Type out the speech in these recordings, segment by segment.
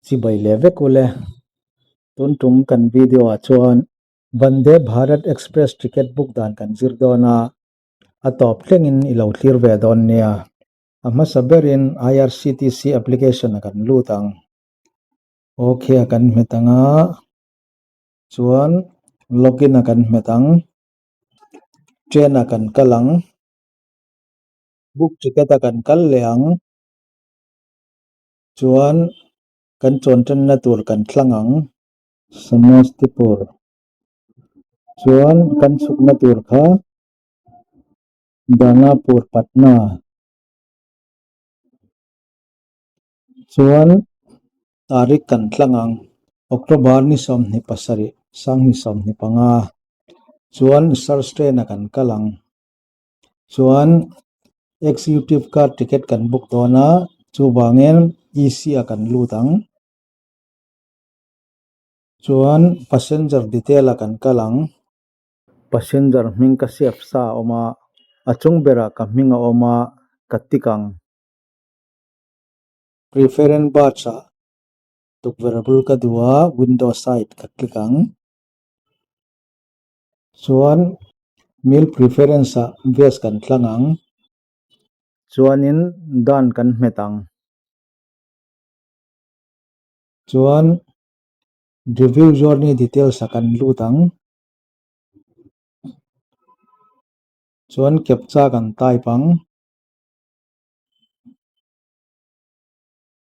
Chibai leh vek ule. Tun tum kan video ah chuan Vande Bharat Express ticket book dan kan zir dawn a, a tawp thlengin i lo thlir ve dawn nia. A hmasa berin IRCTC application a kan lut ang. Ok a kan hmet ang a, chuan login a kan hmet ang, train a kan kal ang, book ticket a kan kal leh ang. Chuan kan chuan tanna tur kan thlang ang. Samastipur. Chuan kan chhukna tur kha Danapur Patna. Chuan tarik kan thlang ang. October ni 27 2025. Chuan search train a kan kal ang. Chuan executive car ticket kan book dawn a, chuvangin EC ah kan lut ang. Chuan passenger detail ah kan kal ang. Passenger hming ka save sa a awm a, a chung berah ka hming a awm a, ka tick ang. Preference batch ah tukverh bul ka duh a, window side ka click ang. Chuan meal preference ah veg kan tlang ang. Chuanin done kan hmet ang. Chuan review journey details ah kan lut ang. Chuan captcha kan type ang.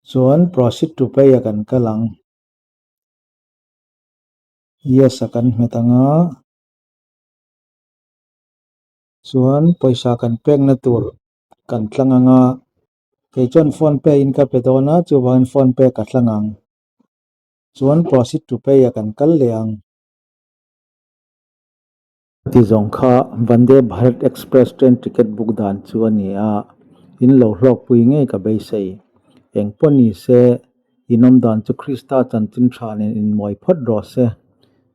Chuan proceed to pay ah kan kal ang. Yes a kan hmet ang a, chuan pawisa kan pekna tur kan tlang ang a, kei chuan phone pay in ka pe dawn a chuvangin phone pay ka tlang ang, chuan proceed to pay a kan kal leh ang. Ti zawng kha Vande Bharat Express train ticket book dan chu a ni a, in lo hlawkpui ngei ka beisei. Eng pawh ni se, in awm dan chu Krista chanchin tha nen inmawi phawt rawh se.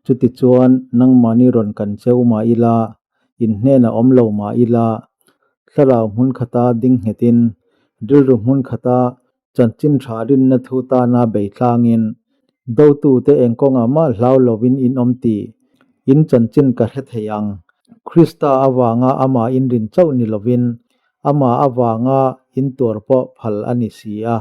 Chuti chuan nangmahni rawn kan cheu mah ila, in hnenah awm lo mah ila, thlarau hmun khata ding nghetin, rilru hmun khata Chanchin tha rinna thu tana bei tlangin, dotute eng kawngah mah hlau lovin in awm tih in chanchin ka hre thei ang. Krista avanga amah inrin chauh ni lovin, amah avanga in tuar pawh phal a ni si a.